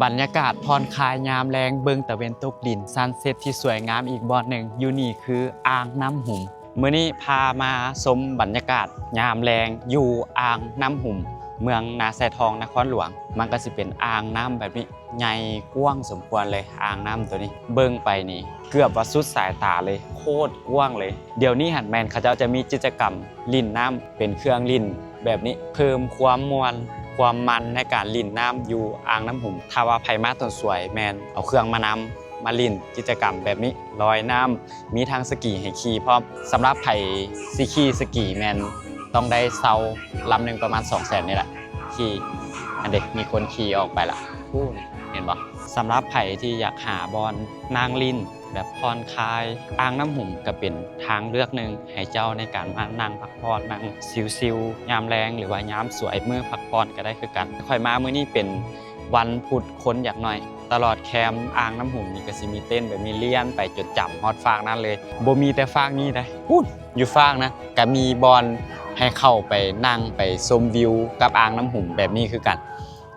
ບັນຍາກາດຜ່ອນຄາຍຍາມແລງ ເບິ່ງຕາເວັນຕົກດິນ sunset ທີ່ສວຍງາມອີກບ່ອນໜຶ່ງ ຢູ່ນີ້ຄືອ່າງນ້ຳຫຸມ. ມື້ນີ້ພາມາຊົມບັນຍາກາດຍາມແລງຢູ່ອ່າງນ້ຳຫຸມ ເມືອງນາຊາຍທອງ ນະຄອນຫຼວງ. ມັນກໍຊິເປັນອ່າງນ້ຳແບບນີ້ ໃຫຍ່ກວ້າງສົມຄວນເລີຍ ອ່າງນ້ຳໂຕນີ້. ເບິ່ງໄປນີ້ເກືອບວ່າສຸດສາຍຕາເລີຍ ໂຄດກວ້າງເລີຍ. ດຽວນີ້ຫັ້ນແມ່ນເຂົາເຈົ້າຈະມີກິດຈະກຳຫຼິ້ນນ້ຳ ເປັນເຄື່ອງຫຼິ້ນແບບນີ້ ເພີ່ມຄວາມມ່ວນ ຄວາມມັນໃນການຫຼິ້ນນ້ຳຢູ່ອ່າງນ້ຳຫຸມ. ຖ້າວ່າໃຜມາຕອນສວຍແມ່ນເອົາເຄື່ອງມານຳ ມາຫຼິ້ນກິດຈະກຳແບບນີ້ ລອຍນ້ຳ ມີທັງສະກີໃຫ້ຂີ່ພ້ອມ. ສຳລັບໃຜຊິຂີ່ສະກີແມ່ນຕ້ອງໄດ້ເຊົ່າລຳໜຶ່ງປະມານສອງແສນນີ້ແຫຼະ ຂີ່. ອັນເດ ມີຄົນຂີ່ອອກໄປລະ ພຸ້ນ ເຫັນບໍ່? ສຳລັບໃຜທີ່ຢາກຫາບ່ອນນັ່ງຫຼິ້ນແບບຜ່ອນຄາຍ ອ່າງນ້ຳຫຸມກໍເປັນທາງເລືອກໜຶ່ງໃຫ້ເຈົ້າໃນການມານັ່ງພັກຜ່ອນ ນັ່ງຊິວໆ ຍາມແລງ ຫຼືວ່າຍາມສວຍມື້ພັກຜ່ອນກໍໄດ້ຄືກັນ. ຂ້ອຍມາມື້ນີ້ເປັນວັນພຸດ ຄົນຢາກໜ້ອຍ. ຕະຫຼອດແຄມອ່າງນ້ຳຫຸມນີ້ກໍຊິມີເຕັນແບບມີລ້ຽນໄປຈົນຈຳຮອດຟາກນັ້ນເລີຍ. ບໍ່ມີແຕ່ຟາກນີ້ເດ້ ພຸ້ນ ຢູ່ຟາກນັ້ນກໍມີບ່ອນໃຫ້ເຂົ້າໄປນັ່ງໄປຊົມວິວກັບອ່າງນ້ຳຫຸມແບບນີ້ຄືກັນ.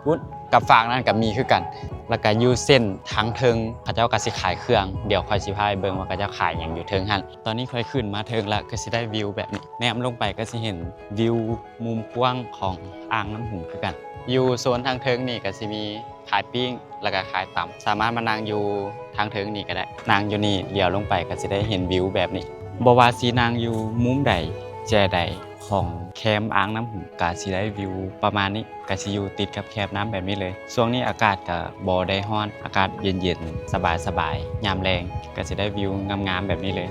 ພຸ້ນ ກັບຟາກນັ້ນກໍມີຄືກັນ. ແລ້ວກໍຢູ່ເສັ້ນທາງເທິງ ເຂົາເຈົ້າກໍຊິຂາຍເຄື່ອງ. ດຽວຂ້ອຍຊິພາໄປເບິ່ງວ່າເຂົາເຈົ້າຂາຍຫຍັງຢູ່ເທິງຫັ້ນ. ຕອນນີ້ຂ້ອຍຂຶ້ນມາເທິງແລ້ວ ກໍຊິໄດ້ວິວແບບນີ້ ແນມລົງໄປກໍຊິເຫັນວິວມຸມກວ້າງຂອງອ່າງນ້ຳຫຸມຄືກັນ. ຢູ່ໂຊນທາງເທິງນີ້ກໍຊິມີ ຂາຍປີ້ງ ແລ້ວກໍຂາຍຕຳ ສາມາດມານັ່ງຢູ່ທາງເທິງນີ້ກໍໄດ້. ນັ່ງຢູ່ນີ້ ຫຼຽວລົງໄປກໍຊິໄດ້ເຫັນວິວແບບນີ້. ບໍ່ວ່າຊິນັ່ງຢູ່ມຸມໃດແຈໃດຂອງແຄມອ່າງນ້ຳຫຸມ ກໍຊິໄດ້ວິວປະມານນີ້ ກໍຊິຢູ່ຕິດກັບແຄມນ້ຳແບບນີ້ເລີຍ. ຊ່ວງນີ້ອາກາດກໍບໍ່ໄດ້ຮ້ອນ ອາກາດເຢັນໆ ສະບາຍໆ ຍາມແລງກໍຊິໄດ້ວິວງາມໆແບບນີ້ເລີຍ.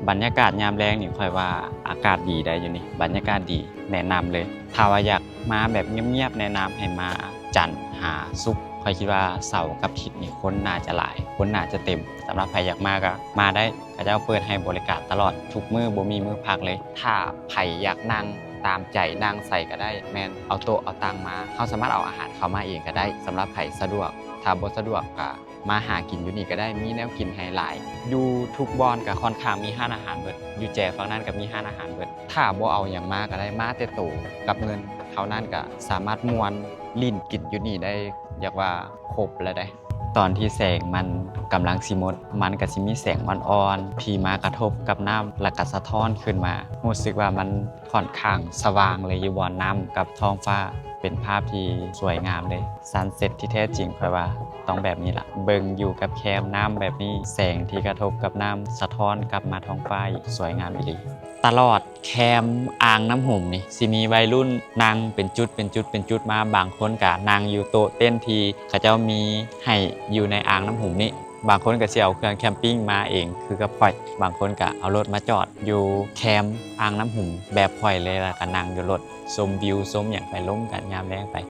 ບັນຍາກາດຍາມແລງນີ້ ຂ້ອຍວ່າອາກາດດີໄດ໋ຢູ່ນີ້ ບັນຍາກາດດີ ແນະນຳເລີຍ. ຖ້າວ່າຢາກມາແບບງຽບໆ ແນະນຳໃຫ້ມາຈັນຫາສຸກ. ຂ້ອຍຄິດວ່າເສົາກັບທິດນີ້ຄົນໜ້າຈະຫຼາຍ ຄົນໜ້າຈະເຕັມ. ສຳລັບໃຜຢາກມາກໍມາໄດ້ ເຂົາເຈົ້າເປີດໃຫ້ບໍລິການຕະຫຼອດທຸກມື້ ບໍ່ມີມື້ພັກເລີຍ. ຖ້າໃຜຢາກນັ່ງຕາມໃຈ ນັ່ງໃສກໍໄດ້ ແມ່ນເອົາໂຕະເອົາຕັ່ງມາ ເຮົາສາມາດເອົາອາຫານເຂົ້າມາເອງກໍໄດ້ ສຳລັບໃຜສະດວກ. ຖ້າບໍ່ສະດວກກໍ ມາຫາກິນຢູ່ນີ້ກໍໄດ້ ມີແນວກິນໃຫ້ຫຼາຍ. ຢູ່ທຸກບ່ອນກໍຄ່ອນຂ້າງມີຮ້ານອາຫານເບິດ ຢູ່ແຈຝັ່ງນັ້ນກໍມີຮ້ານອາຫານເບິດ. ຖ້າບໍ່ເອົາຫຍັງມາກໍໄດ້ ມາແຕ່ໂຕກັບເງິນເທົ່ານັ້ນກໍສາມາດມ່ວນຫຼິ້ນກິນຢູ່ນີ້ໄດ້ ຢາກວ່າຄົບແລ້ວເດ້. ຕອນທີ່ແສງມັນກຳລັງຊິໝົດ ມັນກໍຊິມີແສງອ່ອນໆທີ່ມາກະທົບກັບນ້ຳ ແລ້ວກໍສະທ້ອນຂຶ້ນມາ ຮູ້ສຶກວ່າມັນ ຂ້ອນຂ້າງສະຫວ່າງເລີຍ ຢູ່ບ່ອນນ້ຳກັບທ້ອງຟ້າ ເປັນພາບທີ່ສວຍງາມເລີຍ. Sunset ທີ່ແທ້ຈິງ ຂ້ອຍວ່າຕ້ອງແບບນີ້ລະ ເບິ່ງຢູ່ກັບແຄມນ້ຳແບບນີ້ ແສງທີ່ກະທົບກັບນ້ຳສະທ້ອນກັບມາທ້ອງຟ້າອີກ ສວຍງາມອີ່ຫຼີ. ຕະຫຼອດແຄມອ່າງນ້ຳຫຸມນີ້ ຊິມີໄວລຸ້ນນັ່ງເປັນຈຸດ ເປັນຈຸດ ເປັນຈຸດມາ. ບາງຄົນກະນັ່ງຢູ່ໂຕະເຕັນທີ່ເຂົາເຈົ້າມີໃຫ້ຢູ່ໃນອ່າງນ້ຳຫຸມນີ້. ບາງຄົນກໍຊິເອົາເຄື່ອງແຄມປິງມາເອງຄືກັບຂ້ອຍ ບາງຄົນກໍເອົາລົດມາຈອດຢູ່ແຄມອ່າງນ້ຳຫຸມແບບຂ້ອຍເລີຍ ແລ້ວກໍນັ່ງຢູ່ລົດຊົມວິວຊົມຫຍັງໄປລົມກັນຍາມແລງໄປ.